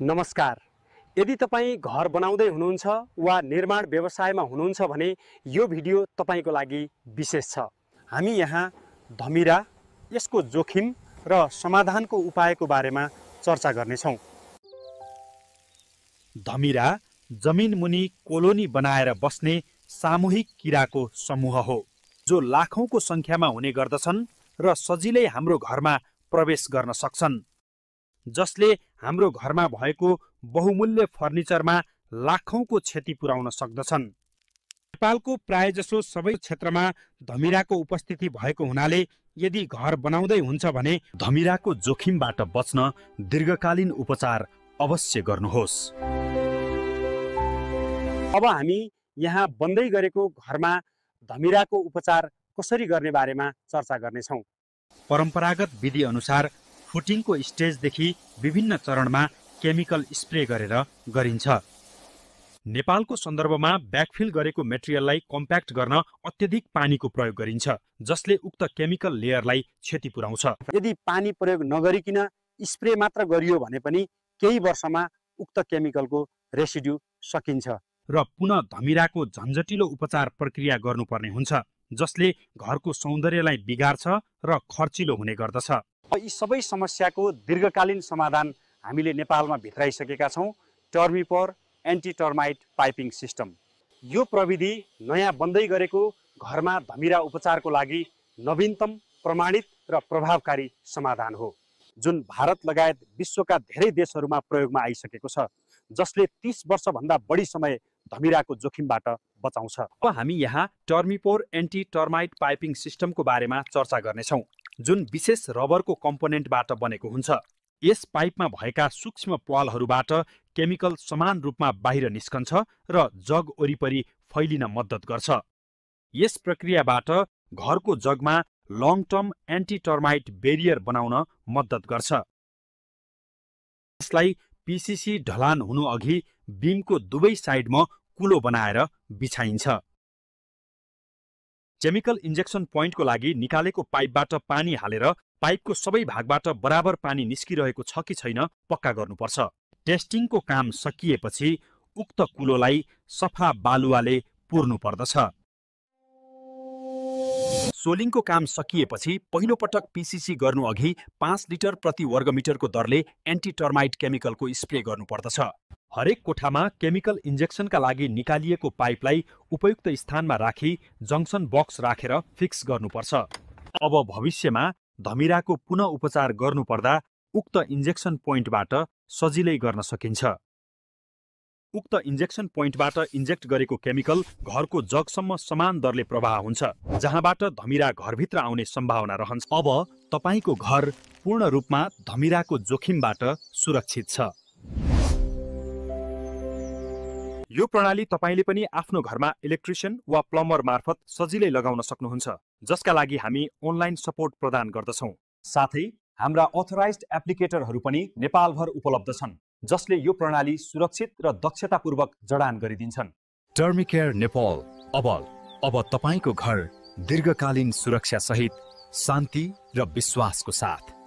नमस्कार। यदि तपाईं घर बनाउँदै हुनुहुन्छ वा निर्माण व्यवसायमा हुनुहुन्छ भने यो भिडियो तपाईंको लागि विशेष छ। हामी यहाँ धमिरा, यसको जोखिम र समाधानको उपायको बारेमा चर्चा गर्नेछौँ। धमिरा जमिन मुनि कोलोनी बनाएर बस्ने सामूहिक किराको समूह हो, जो लाखौंको संख्यामा हुने गर्दछन् र सजिलै हाम्रो घरमा प्रवेश गर्न सक्छन्, जसले हाम्रो घरमा भएको बहुमूल्य फर्निचरमा लाखौंको क्षति पुर्याउन सक्दछन्। नेपालको प्रायजसो सबै क्षेत्रमा धमिराको उपस्थिति भएको हुनाले यदि घर बनाउँदै हुन्छ भने धमिराको जोखिमबाट बच्न दीर्घकालीन उपचार अवश्य गर्नुहोस्। अब हामी यहाँ बन्दै गरेको घरमा धमिराको उपचार कसरी गर्ने बारेमा चर्चा गर्नेछौँ। परम्परागत विधि अनुसार फुटिङको स्टेजदेखि विभिन्न चरणमा केमिकल स्प्रे गरेर गरिन्छ। नेपालको सन्दर्भमा ब्याकफिल गरेको मेटेरियललाई कम्प्याक्ट गर्न अत्यधिक पानीको प्रयोग गरिन्छ, जसले उक्त केमिकल लेयरलाई क्षति पुर्याउँछ। यदि पानी प्रयोग नगरिकन स्प्रे मात्र गरियो भने पनि केही वर्षमा उक्त केमिकलको रेसिड्यू सकिन्छ र पुनः धमिराको झन्झटिलो उपचार प्रक्रिया गर्नुपर्ने हुन्छ, जसले घरको सौन्दर्यलाई बिगार्छ र खर्चिलो हुने गर्दछ। यी सबै समस्याको दीर्घकालीन समाधान हामीले नेपालमा भित्राइसकेका छौँ। टर्मिपोर एन्टी टर्माइट पाइपिङ सिस्टम। यो प्रविधि नयाँ बन्दै गरेको घरमा धमिरा उपचारको लागि नवीनतम, प्रमाणित र प्रभावकारी समाधान हो, जुन भारत लगायत विश्वका धेरै देशहरूमा प्रयोगमा आइसकेको छ, जसले 30 वर्षभन्दा बढी समय धमिराको जोखिमबाट बचाउँछ। अब हामी यहाँ टर्मिपोर एन्टी टर्माइट पाइपिङ सिस्टमको बारेमा चर्चा गर्नेछौँ, जुन विशेष रबरको कम्पोनेन्टबाट बनेको हुन्छ। यस पाइपमा भएका सूक्ष्म प्वालहरूबाट केमिकल समान रूपमा बाहिर निस्कन्छ र जग वरिपरि फैलिन मद्दत गर्छ। यस प्रक्रियाबाट घरको जगमा long term anti termite barrier बनाउन मद्दत गर्छ। यसलाई पीसीसी ढलान हुनु अघि बीमको दुवै साइडमा कुलो बनाएर बिछाइन्छ। केमिकल इन्जेक्सन पोइन्टको लागि निकालेको पाइपबाट पानी हालेर पाइपको सबै भागबाट बराबर पानी निस्किरहेको छ कि छैन पक्का गर्नुपर्छ। टेस्टिङको काम सकिएपछि उक्त कुलोलाई सफा बालुवाले पुर्नु पर्दछ। सोलिङको काम सकिएपछि पहिलो पटक पीसीसी गर्नु अघि 5 लिटर प्रति वर्गमिटरको दरले एन्टी टर्माइट केमिकलको स्प्रे गर्नुपर्दछ। हरेक कोठामा केमिकल इन्जेक्सनका लागि निकालिएको पाइपलाई उपयुक्त स्थानमा राखी जङ्सन बक्स राखेर फिक्स गर्नुपर्छ। अब भविष्यमा धमिराको पुनः उपचार गर्नुपर्दा उक्त इन्जेक्सन पोइन्टबाट सजिलै गर्न सकिन्छ। उक्त इन्जेक्सन पोइन्टबाट इन्जेक्ट गरेको केमिकल घरको जगसम्म समान दरले प्रवाह हुन्छ, जहाँबाट धमिरा घरभित्र आउने सम्भावना रहन्छ। अब तपाईको घर पूर्ण रूपमा धमिराको जोखिमबाट सुरक्षित छ। यो प्रणाली तपाईले पनि आफ्नो घरमा इलेक्ट्रिशियन वा प्लम्बर मार्फत सजिलै लगाउन सक्नुहुन्छ, जसका लागि हामी अनलाइन सपोर्ट प्रदान गर्दछौँ। साथै हाम्रा अथराइज्ड एप्लिकेटरहरू पनि नेपालभर उपलब्ध छन्, जसले यो प्रणाली सुरक्षित र दक्षतापूर्वक जडान गरिदिन्छन्। टर्मिकेयर नेपाल अब तपाईको घर दीर्घकालीन सुरक्षा सहित शान्ति र विश्वासको साथ।